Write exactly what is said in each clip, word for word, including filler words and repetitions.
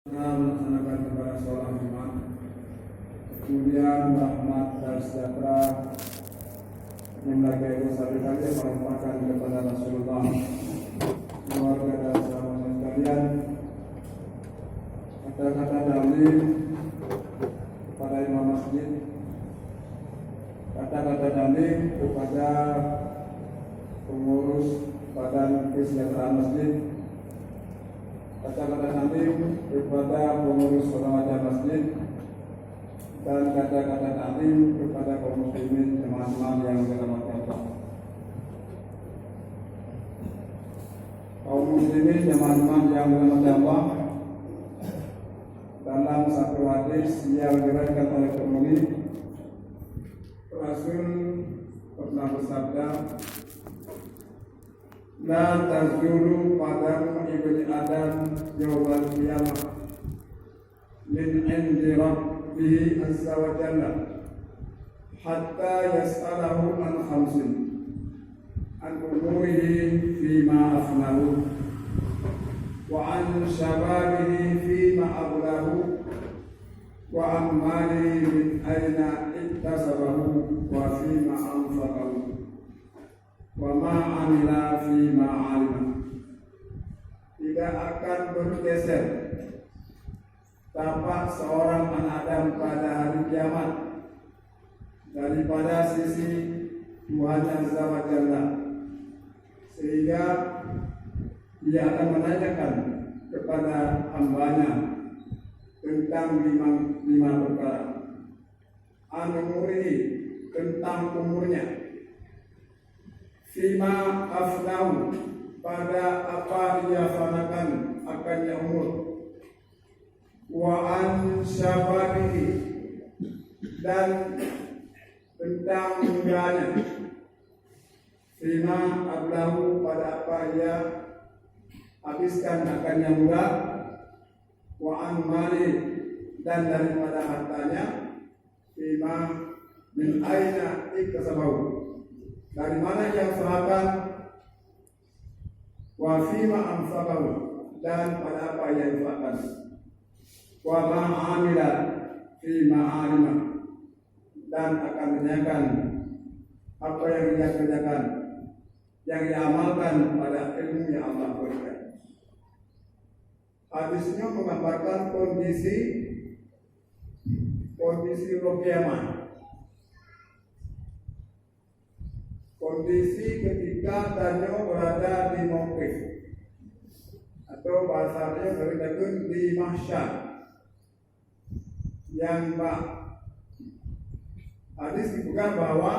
Melaksanakan ibadah sholat Jumat. Kemudian rahmat dan sejahtera yang lagi besar sekali yang melimpahkan kepada Rasulullah, keluarga dan sahabat sekalian. Kata-kata taklim kepada imam masjid, kata-kata taklim kepada pengurus Badan Kesejahteraan Masjid, kata-kata taklim kepada pengurus segala macam masjid, dan kata-kata taklim kepada kaum muslimin jemaah imam yang dirahmati Allah. Kaum muslimin jemaah imam yang dirahmati Allah, dalam satu hadis yang diriwayatkan oleh Tirmidzi, Rasul pernah bersabda, "La tazulu qadamu ibni Adam yaumal qiyamah min indi Rabbihi azza wa jalla, hatta yas'alahu an khamsin, an umurihi fima afnahu, wa an shababihi fima ablahu, wa an malihi min aina iktasabahu, wa fima anfaqahu, wa ma amila fima alima." Tidak akan bergeser tapak seorang anak Adam pada hari kiamat daripada sisi Tuhan Azza wa Jalla, sehingga Ia akan menanyakan kepada hambanya tentang lima, lima perkara. An umurihi, tentang umurnya. Fima afnahu, pada apa ia fanakan akannya umur. Wa an syababihi, dan tentang mudanya. Fima ablahu, pada apa ia habiskan akannya muda. Wa an mali, dan daripada hartanya. Fima min aina iktasabahu, dari mana ia usahakan. Wa fima anfaqahu, dan pada apa ia infakkan. Wa ma amila fima alima, dan akan ditanyakan apa yang ia kerjakan, yang ia amalkan pada ilmu yang Allah berikan. Hadis nyoe menggambarkan kondisi, kondisi uroe kiamat. Kondisi ketika tanyoe berada di mauqif, atau bahasa dia dari takun di mahsyar. Yang bak hadis dipeugah bahwa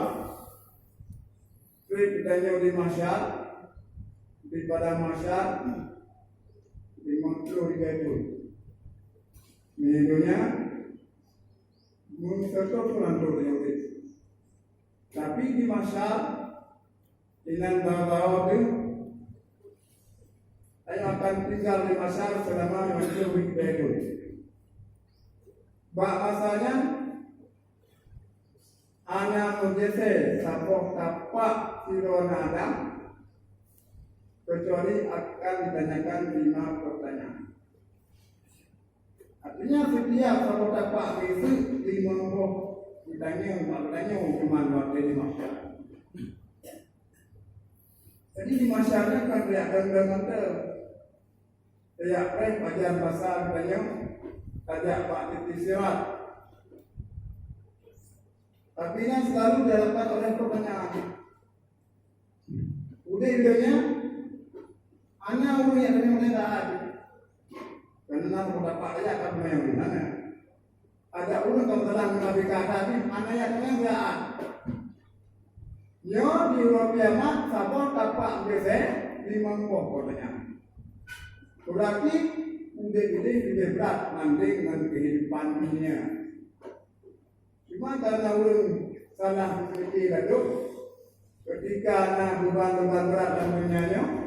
trép tanyoe di mahsyar, di padang mahsyar, limong ploh ribèe thôn. Di dunia, mun seratus thôn hancô tanyoe. Tapi di mahsyar, inan bahwa teuh, tanyoe akan tinggal di mahsyar selama lima puluh ribu tahun. Bak masa nyan, hana meugeusé saboh tapak sidroe aneuk Adam, kecuali akan ditanyakan lima pertanyaan. Artinya, setiap saboh tapak geuseuek limong boh geutanyoe, bak geutanyoe teuma watèe di mahsyar. Jadi, di mahsyar nyan kan tajak dong-dong mantong. Tajak preh pajan basa geutanyoe, tajak bak tipi sirat. Tapi nyan selalu dihadapkan oleh pertanyaan. Udép di donya, hana ureueng nyang teumé meunan taat. Karena pendapat saya akan meunan. Ada ureueng ka meusalah meunafék taat, hana nyang teumé taat. Nyoe di uroe kiamat saboh tapak geuseuek limong boh geutanyoe. Berarti udép-udép leubeh brat bandéng ngon kehidupan dunia. Cuma karena ureueng salah meupike ladôm, ketika na beuban-beuban brat lam donya nyoe,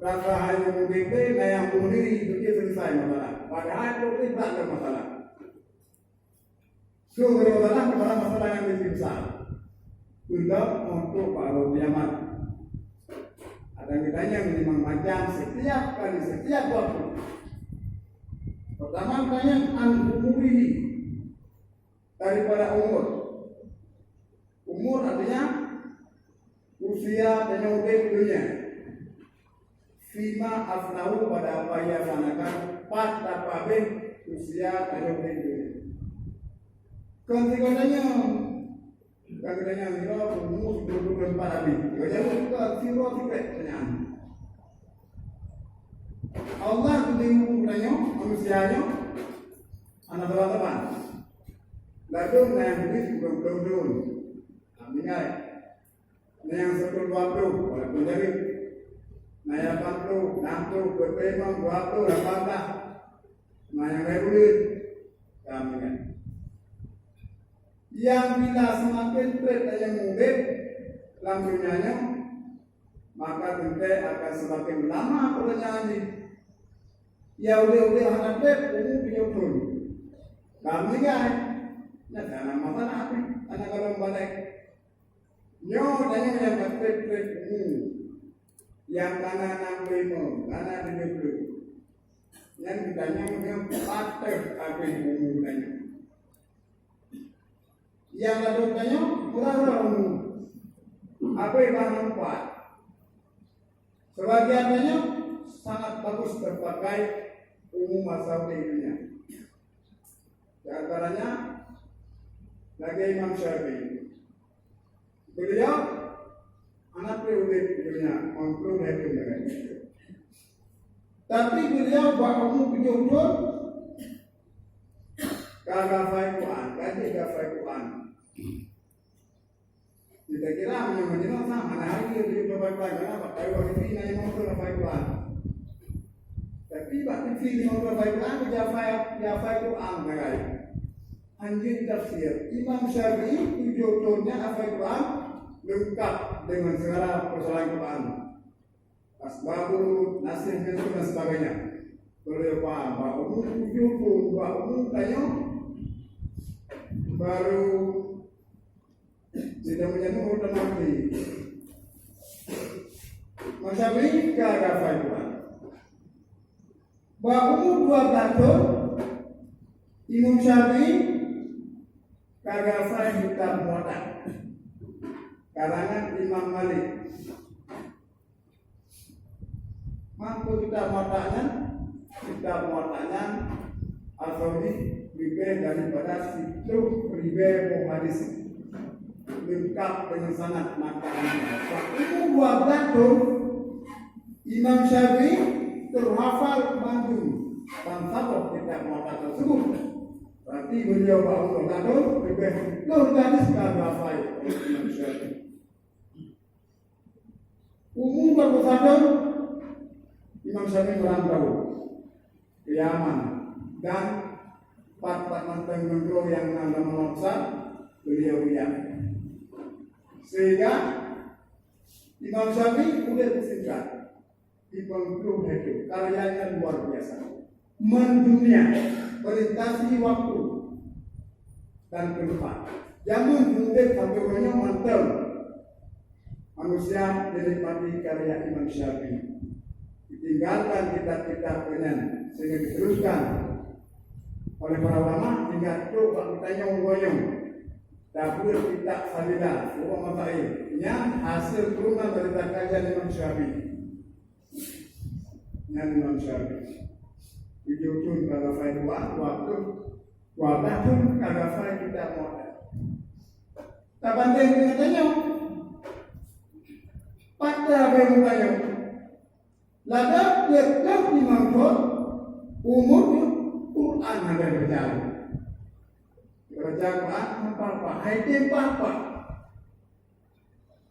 rasa hai meudéh na nyang bunuh diri, itu dia selesai masalah. Padahal itu brat lom masalah. So, kalau masalah, masalah, masalah yang lebih besar. Untuk, untuk baru kiamat. Ada ditanya lima macam setiap kali, setiap waktu. Ulama tanyong an umurihi, daripada umur. Umur artinya usia tanyoe udeb di dunia. Fima afnahu, pada apa ia gunakan, pat tapabeh usia tanyoe udeb di dunia. Kon sigoe tanyoe, Ka geutanyoe nyoe umur dua puluh empat abéh. Geutanyoe ka sidroe sikrék pertanyaan. Allah geutanyong tanyoe, manusia nyoe, hana saban-saban. Ladôm na nyang tuléh sikureueng ploh thon. Hana ingat. Na nyang siploh dua ploh, walaupun jari. Na nyang lapan ploh, enam ploh, dua puluh lima, dua ploh, lapan belas. Na nyang laén buleuen. Hana ingat. Nyang bila seumaken treb dan nyang udeb lam donya nyoe, maka teuntée akan seumaken lama peureunyaan jih. Nyang udeb-udeb hana treb, umu tujoh thon. Ka meuninggai, nyan hana masalah pih, hana gohlom balek. Nyoe tanyoe nyang ka treb-treb umu, nyang ka na nam ploh limong, ka na tujoh ploh. Nyan geutanyoe nyoe patéh abéh umu tanyoe. Nyang ladôm tanyoe murah-murah umu. Abéh bah nampak. Sebagian tanyoe sangat bagus teupakai umu masa udeb di dunia. Di antaranya, lagée Imam Syafi'i. Beliau hana treb udeb di dunia, mangkeuem lhée thon lagée nyan. Tapi beliau bak umu tujoh thon ka hafai Quran, ka jeuet hafai Quran. Kita kira meunyoe meunoe sama, hana hareuga tujoh thon hafai Quran, karena bak kayu Syafi'i na limong thon hafai Quran. Tapi bak Syafi'i limong thon hafai Quran, ka hafai, hafai Quran lagée. Hanjeuet tafsir, Imam Syafi'i tujoh thon nyan hafai Quran leungkap deungon segala persoalan Quran. Asbabul nurud, nasih nyan dan sebagainya. Beliau paham bahwa umur tujoh thon, bahwa umur tanyoe baru tidak punya umur dan mati. Imam Syafi'i ka hafai Quran. Bak umu dua blah thon, Imam Syafi'i ka hafai kitab Muwatta, karangan Imam Malik. Mangko kitab Muwatta nyan, kitab Muwatta nyan asai leubeh daripada siploh ribée boh hadis. Leungkap deungon sanad makanan. Bak umu dua blah thon, Imam Syafi'i teuhafal bandum ban saboh kitab Muwatta tersebut. Berarti beliau bak umu dua blah thon leubeh siploh ribée hadis ka hafai Imam Syafi'i. Umu dua puluh satu, Imam Syafi'i merantau ke Yaman dan pat-pat mantong nanggroe nyang na lam Al-Aqsa beliau riyak. Sehingga Imam Syafi'i udeb singkat, limong ploh hekto, karyanya luar biasa. Mendunia, melintasi waktu dan tempat. Jameun udeb sampai uroe nyoe mantong manusia menikmati karya Imam Syafi'i. Ditinggalkan kitab-kitab nyan sehingga diteruskan oleh para ulama hingga trok bak geutanyoe uroe nyoe. Dapur kitab Sabilah, Urwah Masail, nyan hasil turunan daripada kajian Imam Syafi'i. Nyan Imam Syafi'i. Tujoh thon ka hafai Quran, dua ploh, dua blah thon ka hafai kitab Muwatta. Tabandeng deungon tanyoe, pat tabandeng tanyoe. Ladôm peuet ploh limong thon, umu Quran hana baca. Baca Quran hana apa-apa, hai tem apa-apa.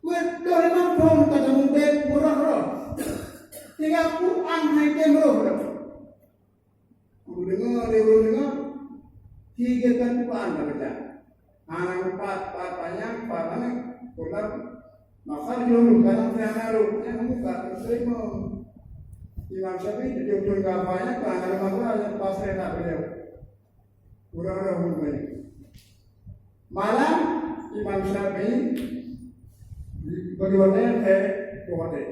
Peuet ploh limong thon ka teumubet murah roh. Tinggai Quran hai tem roh. Kudeungoe lé ureueng deungoe, tiga kan Quran ka baca. Hana meupat, pat panyang, pat aneuk, pulang. Maka jeuet kadang si hana rôh, nyan muka teurimong. Imam Syafi'i tujoh thon ka hafai nyan, ka hana rôh, nyan pasrah na beliau. Ureueng-ureueng hukman. Malam Imam Syafi'i bagi watèe, eh, watèe.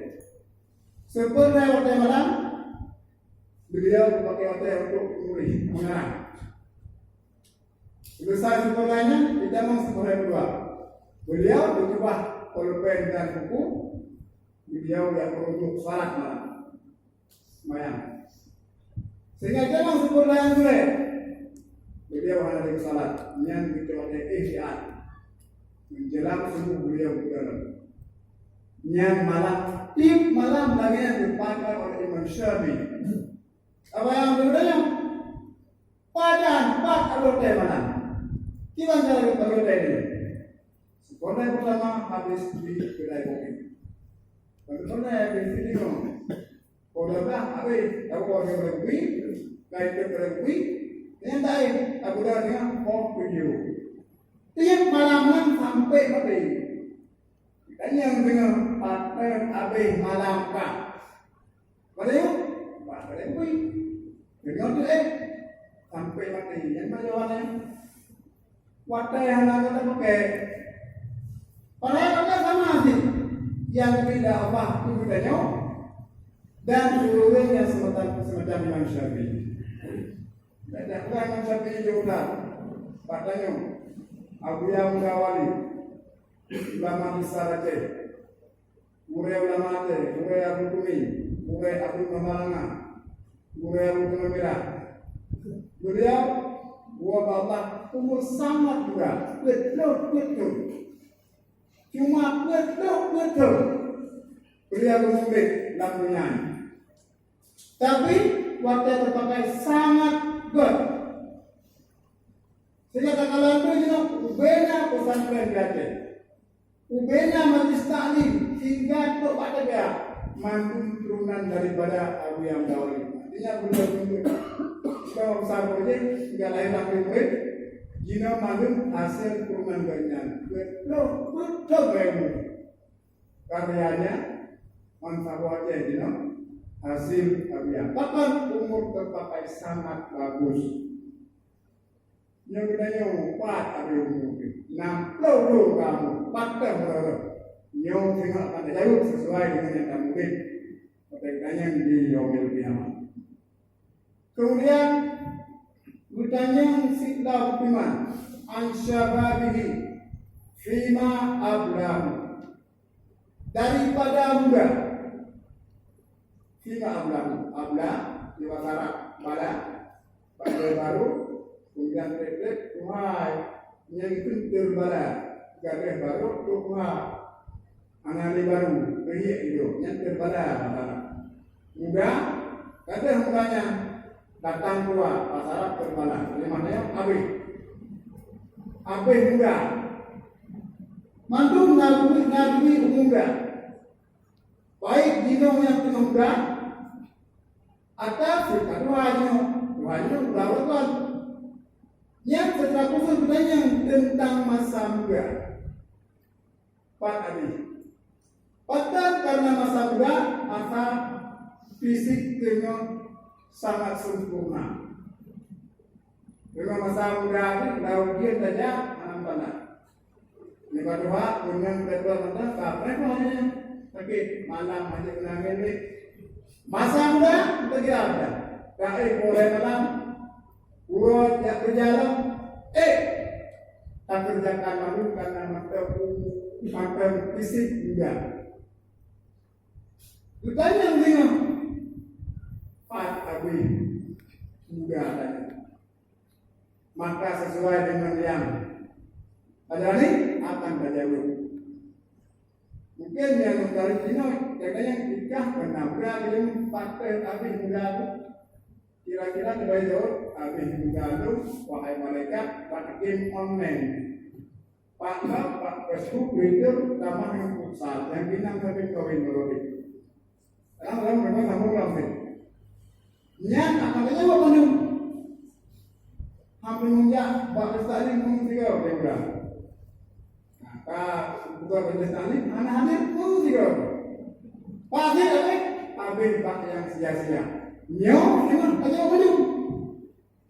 Seupôt watèe malam, Beliau memakai watèe untuk menulis, mengarang. Selesai sekolah nyan, ditamong sekolah kedua. Beliau berubah pulpen dan buku, beliau yang peruntuk salat malam. Semayang. Sehingga jamang sekolah yang mulai, beliau hana lagi salat. Nyan beutôi watèe ihtiat. Menjelang subuh beliau ke dalam. Nyan malam, tiep malam lagèe nyan dipakat oleh Imam Syafi'i. Apa yang beliau? Pajan pat alur teh malam. Kiban cara alur teh ni. Sekolah pertama habis di kedai kopi. Sekolah habis di rumah. Kalau dah habis, tahu orang kopi, kai tu kopi, yang lain, aku dah dengan kopi dulu. Tiap malam kan sampai mati. Tanyong deungon, "Paten abéh malam ka?" Pada yuk, bah, pada bui. Deungon tu, eh, sampai mati. Nyang mana jawabannya? Watèe hana gata pakai. Padahai gata sama sih. Yang tidak apa tu kita nyoe. Dan ureueng yang semacam, semacam Imam Syafi'i. Banyak orang Imam Syafi'i juga. Pak tanya, Abu Yahya Wali. Ulama besar Aceh, gurèe ulama Aceh, gurèe Abu Tuni, gurèe Abu Kamalanga, gurèe Abu Kamal Mirah. Beliau, gua Allah, umur sangat muda, peuet ploh peuet thôn. Cuma peuet ploh peuet thôn beliau geumurit lam donya nyoe. Tapi, watèe teupakai sangat göt. Sehingga takalon tu jinoe ubena pesantren di Aceh. Ubena majlis taklim sehingga trok bak teuga mandum turunan daripada Abu Yahya Dauri. Artinya, beliau tunjuk. Sebab besar proyek, sehingga lahirlah murid, jinoe mandum hasil turunan gobnyan. Beutôi, beutôi ilmu. Karyanya, manfaat Aceh jinoe, hasil Abu Yahya. Bahkan umur teupakai sangat bagus. Nyoe geutanyoe pat abéh umu pih. Nam ploh lhèe taun, pat teuh meureuh. Nyoe singoh akan tajaweueb sesuai deungon nyang tamurit. Watèe geutanyong di Yaumil Qiyamah. Kemudian, geutanyong sidroe geuteumèe, "An syababihi fima ablahu." Daripada muda. Fima ablahu. Abla, di bahasa Arab, bala, bala baru, kemudian trép-trép, tuhai, nyang itu terbala, gadöh baru, tuha, anak baru, keuhiek hidup, nyang terbala, bala. Muda, gadöh muda nyan, datang tua, bahasa Arab terbala, terjemahnya abéh. Abéh muda. Mandum na geubri, na geubri umu muda. Baik jinoe nyang teungoh muda, atawa ka tuha jinoe, tuha jinoe muda beutôi. Nyan seucara khusos geutanyong teuntang masa muda. Pat abéh. Patah karena masa muda, masa fisik teungoh sangat sempurna. Teungoh masa muda ni, lau jeuet saja, hana meusalah. Lepas tu, ha, meunyoe beutôi mantong, ka preh nyan. Tapi malam hana meunangis lé. Masa muda, kita kira ada. Ka, eh, mulai malam, uroe jak keureuja lom, eh, takeureujakan malu karena mantong, mantong fisik muda. Geutanyong deungon, pat abéh muda tadi. Maka sesuai dengan yang ada ni akan terjawab. Mungkin yang dari Cina, kadang yang nikah pernah muda, dia patah abéh muda tu. Kira-kira terbaik jawab, abéh muda tu, wahai malaikat, buat game online. Pak, pak, pak, Facebook, Twitter, tamah ngon futsal, nyang pinang sampai kawin baru ni. Sekarang orang memang sambung lam ni. Nyan, apa tanya apa tu? Hampir menjak, bak Ustaz ni, ngomong tiga, dia bilang. Nah, ka, bukan Ustaz ni, anak-anak, ngomong tiga. Pak, dia, habis, habis, pak yang sia-sia. Nyo, memang, tanya apa tu?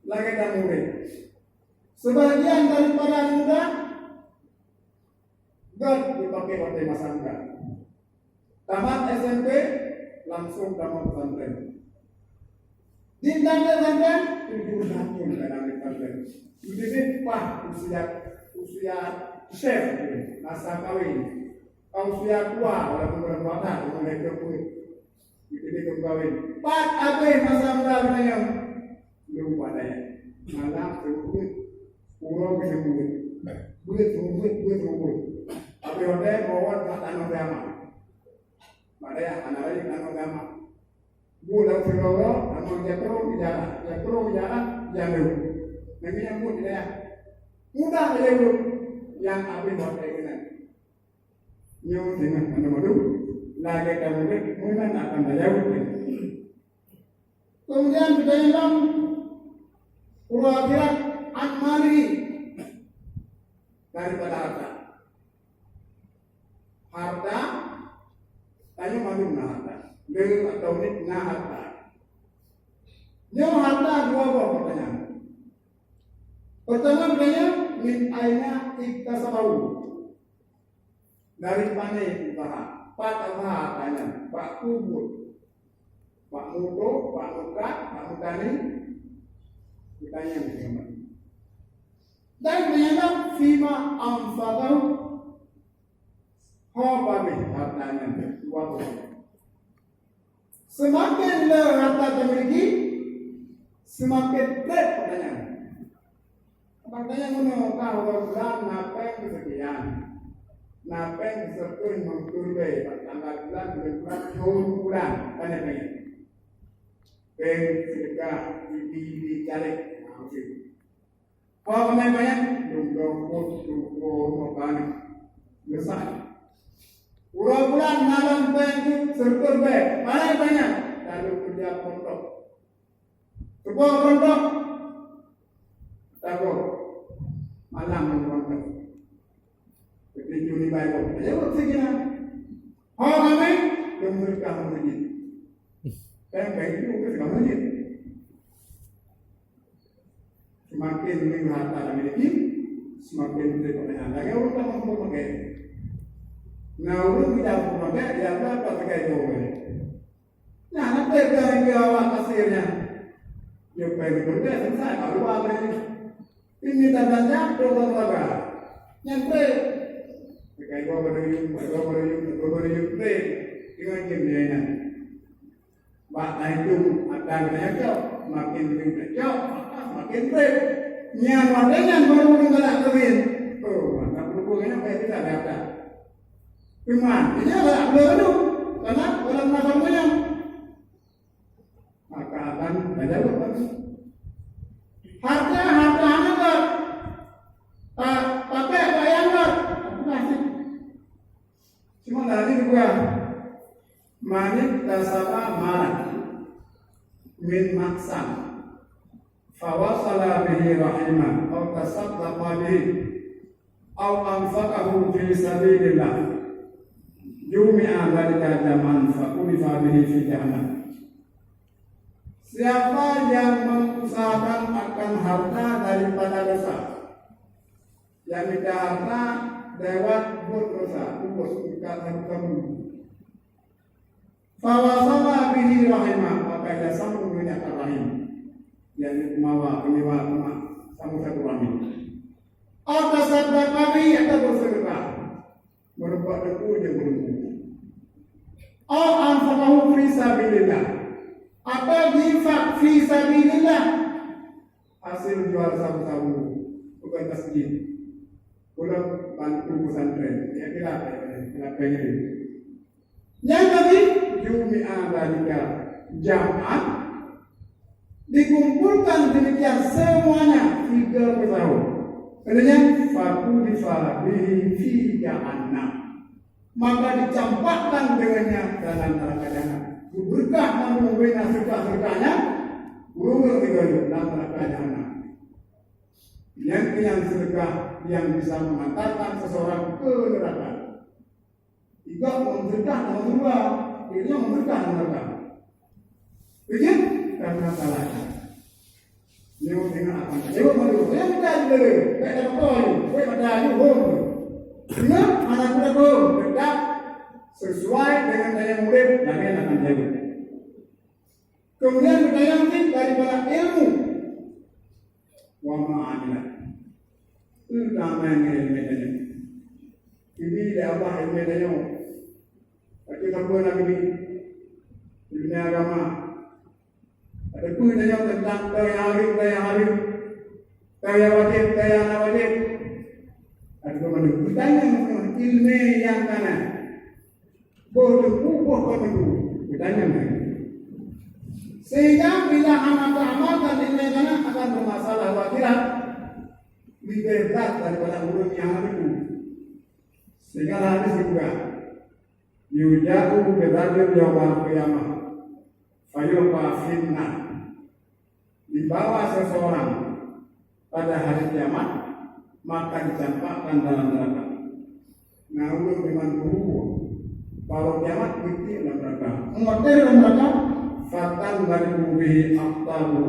Lagi dah murid. Sebahagian daripada anak muda, göt dipakai watèe masa muda. Tamat S M P, langsung tamat pesantren. Di pesantren-pesantren, tujuh tahun dalam pesantren. Jadi, pas usia, usia syekh, masa kawin. Ka usia tua, walaupun bulan puasa, cuma dah hidup pun. Jadi, dia kawin. Pas habis masa muda geutanyoe, lupa daya. Malam, seubuet. Uroe keuneuk buet. Buet, buet, buet, buet. Habis hotel, bawa kat tanoh agama. Padahai hana rayeuk tanoh agama. Buet lam sigoe, lam jatroe, jarak, jatroe, jarak, jalur. Nyan nyang buet di dayah. Mudah jalur nyang habéh watèe keunan. Nyoe singoh mandum-mandum, lagèe ka murit, meunan akan tajaweueb. Kemudian kita hilang uroe akhirat, an mali, daripada harta. Harta, tanyoe mandum na harta. Le atau nit na harta. Nyoe harta dua boh pertanyaan. Pertama pertanyaan, min aina iktasabahu? Dari pane usaha? Pat usaha harta nyan? Bak peue buet? Bak moto, bak meukat, bak meutani? Pertanyaan pertama. Dan pertanyaan fima anfaqahu? Ho pabeh harta nyan? Dua boh. Seumaken le harta tamiliki, seumaken treb pertanyaan. Pertanyaan nyoe, ka awai bulan na péng seukian, na péng seukeuen meukeue ribèe, bak tanggal bulan, bulan, bulan, thôn bulan, kan ya, péng? Péng seudeukah, ibi-ibi caleg, nah, oke. Ho keumeung banyak, dum dom pun, dum pun, dum banyak. Meusai. Uroe bulan malam banyak, serta banyak, banyak, banyak. Lalu kerja pondok. Sebuah pondok. Tahu. Malam pondok. Ketujuh lima itu. Ayo, sini lah. Ho kami, dum serta masjid. Kan kayak itu, ke serta masjid. Seumaken meuharta tamiliki, seumaken treb pertanyaan. Lagèe ureueng ka mampu makai. Na ureueng nyang mampu makai, ya Allah, apa tegai tu, eh? Nah, nanti dia lagi awak kasir nyan. Dia pergi kerja, selesai, baru apa ni? Ini tandanya, dua belas warga. Nyan treb. Tegai dua baru yum, dua baru yum, dua baru yum, treb. Dengan jam dia nyan. Bak na itu akan tacok, seumaken treb tacok, maka seumaken treb. Nyan watèe nyan baru ureueng galak keuwin. Oh, maka peurumoh nyan payah tidak daftar. Cuman, dia galak bela dulu, karena dalam nafas nyan. Maka akan tajaweueb lagi. Harta, harta hana göt. Pa-, pakai bak nyang göt. Tapi nasib. Cuma dari dua, man iktasaba malan min maksam, fawasala bihi rahimah, au tasaddaqa bihi, au anfaqahu fi sabilillah, jumi'a dzalika jam'an, faqudifa bihi fi jahannam. Siapa yang mengusahakan akan harta daripada dosa, yang mita harta lewat buet dosa, buet meukat hareuta kamu. Fawasala bihi rahimah, maka ia sambung dengan rahim. Yang mawa, penyewa rumah, sambung satu rahim. Au tasaddaqa bihi, atau bersedekah. Meureumpok teungku nyang meureumpok. Au anfaqahu fi sabilillah. Atau infak fi sabilillah. Hasil jual sabu-sabu, bukan masjid. Pulang bantu pesantren. Ya, kira apa ya? Kira apa ya? Nyang tadi, jumi'a dzalika jam'an, dikumpulkan demikian semuanya tiga persahur. Kemudian, faqudifa bihi fi jahannam. Maka dicampakkan dengannya dalam neraka jahanam. Berkah namun bina sedekah-sedekahnya, gurung tiga dalam neraka jahanam. Yang, yang sedekah yang bisa mengantarkan seseorang ke neraka. Tiga, meundeurkah ngon dua, tiga, meundeurkah ngon dua. Beujeuet? Karena salahnya. Nyoe tengah akan jaweueb malu. Nyang ka jibeuleue, bèk tapeugah, bèk mata aju hom. Ingat, hana guna hom, tetap sesuai dengan daya murid, laén akan jaweueb. Kemudian beutanyong cit daripada ilmu. Wa ma amilat. Peue tamong ilmu tanyoe? Ini lé Allah ilmu tanyoe. Tapi siapa lagi ni? Ilmu agama. Ada pun tanya tentang perkara nyang hareuem, perkara nyang hareuem, perkara nyang wajéb, perkara nyang hana wajéb. Ada pun mana? Beutanyong ilmu nyang kana. Boh teungku, boh kon teungku. Beutanyong kan. Sehingga bila hana taamalkan ilmu nyang kana akan bermasalah akhirat, lebih berat daripada ureuëng nyang hana teungku. Sehingga hadis dibuka. Yuja'u birrajul yaumal qiyamah, fayulqa finnar. Dibawa seseorang pada hari kiamat, maka dicampakkan dalam neraka. Nah, ulun memang guru, kalau kiamat, berhenti dalam neraka. Mengotor dalam neraka, fatan baribu bihi aqtabu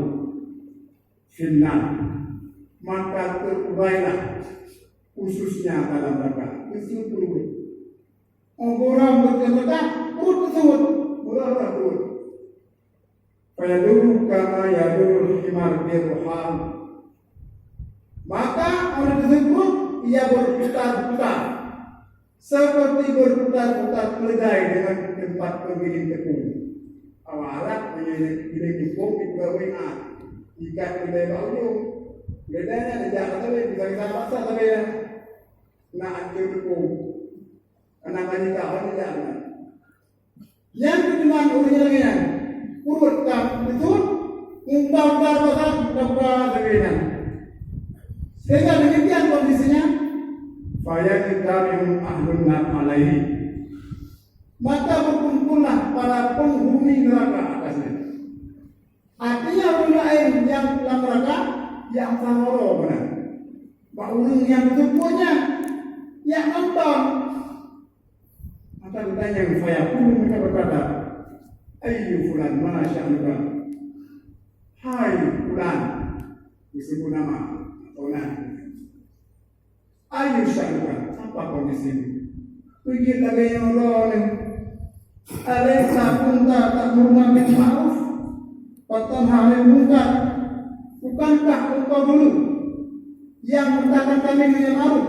finnar. Maka terurailah ususnya dalam neraka. Usus perut. Orang berkata, perut tersebut, murah-murah perut. Fayaduru kama yaduru himar birruhal. Maka orang tersebut ia berputar-putar seperti berputar-putar keledai dengan tempat penggiling tepung. Awak Arab punya giling tepung di Pulau Wina. Ikat keledai bak ujung. Keledai ni ada jalan tapi bisa kita paksa tapi ya. Nak hancur tepung. Anak tadi kau ada jalan. Nyang keutunan ureuëng nyang lagée nyan, ureuëng ka beutôi, mungka-mungka pasang, mungka-mungka lagée nyan. Sehingga demikian kondisinya, fayajtami'u ahlun nar alaihi. Maka berkumpullah para penghuni neraka atasnya. Artinya, ureuëng laén nyang lam neuraka, nyang sangoro meunan. Bak ureuëng nyang teupeue nyan, nyang nonton. Maka geutanyong, fayaqulu, mereka berkata, "Ayyu fulan, ma sya'nuka?" Hai fulan, disebut nama, atau nan. "Ayyu sya'nuka, apa kondisimu?" Peujeuet lagée nyoe droeneuh, "Alaisa kunta ta'muruna bil ma'ruf wa tanha 'anil munkar?" Bukankah engkau dulu yang memerintahkan kami dengan ma'ruf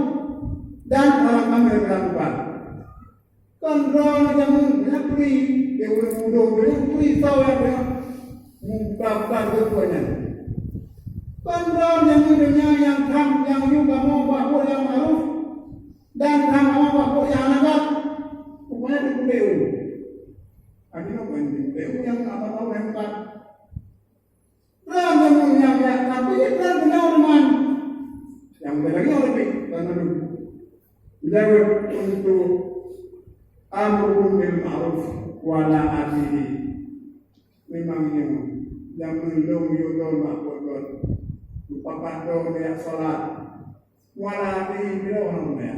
dan melarang kami dari mungkar? Kon droeneuh nyang meunapri, ya ureuëng mudo, ureuëng puri sawa, ureuëng muka-muka geutuan nyan. Kon droeneuh nyang meunyoe nyang tham, nyang yue kamoe bak buet nyang ma'ruf, dan tham kamoe bak buet nyang hana that. Rupanya di U P U. Artinya bukan di U P U nyang apa-apa nyang bukan. Ram namun nyang nyan, tapi dia kan benar teman. Yang beda lagi orang lebih, kan dulu. Jawab untuk amruhum bil ma'ruf wa nahyihi. Memang nyoe, nyang meulong yue lôn bak buet lôn. Mupakat lôn jak salat. Wa nahyihi, bila orang maya.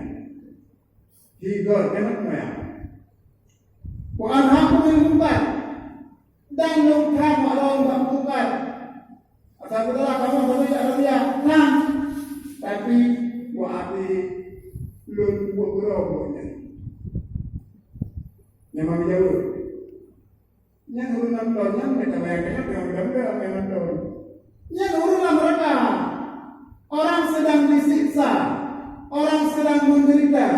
Higa, jangan maya. Wa anhahum 'anil munkar. Dan lôn tham awak lôn bak mungkar. Asai beutôi kamoe sabe jak raja, nah. Tapi, wa ati lôn buet keudroe buet nyan. Nyang meujaweueb. Nyan ureuëng nonton, nyan mereka bayangkan nyan ureuëng nonton, nyan ureuëng nonton. Nyan ureuëng lam neuraka. Orang sedang disiksa, orang sedang menderita,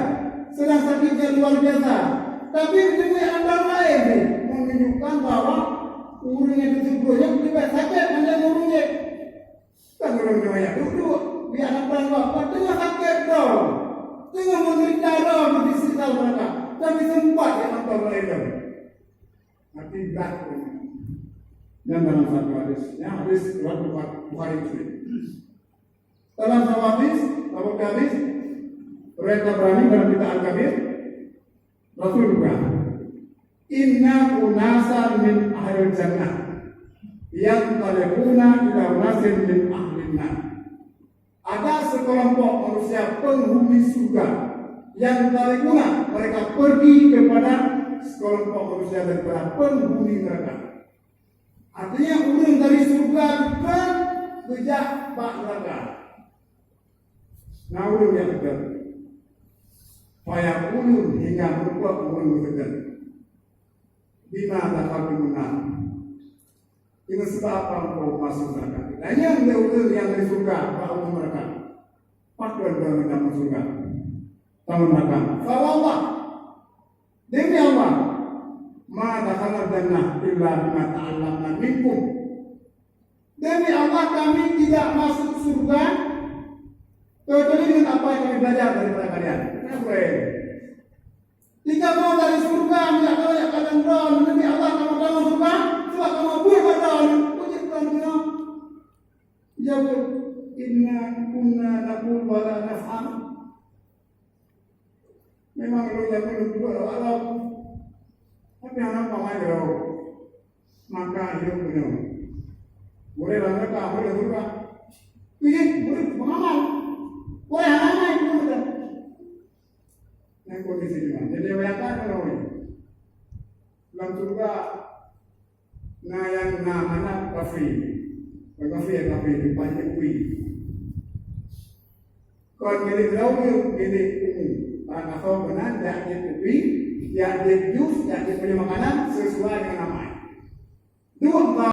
sedang sakitnya luar biasa. Tapi, di dunia anda lain ni, menunjukkan bahwa ureuëng nyang di syeuruga nyan leubeh sakét nibak ureuëng nyan. Kan ureuëng nyoe nyang duek-duek, biar nampak, padahai sakét droe, teungoh menderita droe, disiksa lam neuraka. Tapi, sempat nyang nonton laén nyan. Hati brat. Nyan dalam satu hadis. Nyan hadis riwayat Bukhari, Bukhari Muslim. Dalam satu hadis, satu hadis, riwayat Tabrani dalam kitab Al-Kabir, Rasul bukan. Inna unasan min ahlil jannah yantaliquna ila unasin min ahlin nar. Ada sekelompok manusia penghuni surga yang dari guna mereka pergi kepada sekelompok manusia daripada penghuni neraka. Artinya, ureuëng dari surga bukan geujak bak neraka. Nah, ureuëng nyang teuka. Fayaqulun, hingga meurumpok ureuëng teuka. Bima dakhaltumunan nar. Dengan sebab apa engkau masuk neraka? Tanyong lé ureueng nyang di syurga bak ureueng neraka. Pakon droeneuh tamong syurga, tamong neraka? Fa wallah, demi Allah, ma dakhalnal jannah illa bima ta'allamna minkum. Demi Allah, kami tidak masuk surga kecuali dengan apa yang kami belajar daripada kalian. Kenapa? Jika mau dari surga, minta tolong ya kalian droe, demi Allah, kamu tahu surga, sebab kamu buat pada Allah. Puji Tuhan, ya. Jawab, inna kunna naqul wa la naf'al. Memang lôn nyang lôn buet awak lom. Tapi hana pamai droe. Maka hidup dunia. Boleh lah mereka, boleh juga. Ini boleh pengamal. Boleh hana itu boleh. Yang kondisi juga. Jadi bayangkan kalau ini. Dalam surga na nyang na manat kafé. Bukan kafé, kafé, dipanggil kui. Kon milék droe, milék umu. Barang asoe meunan, jak jeuet kupi, jak jeuet jus, jak jeuet peunyang makanan.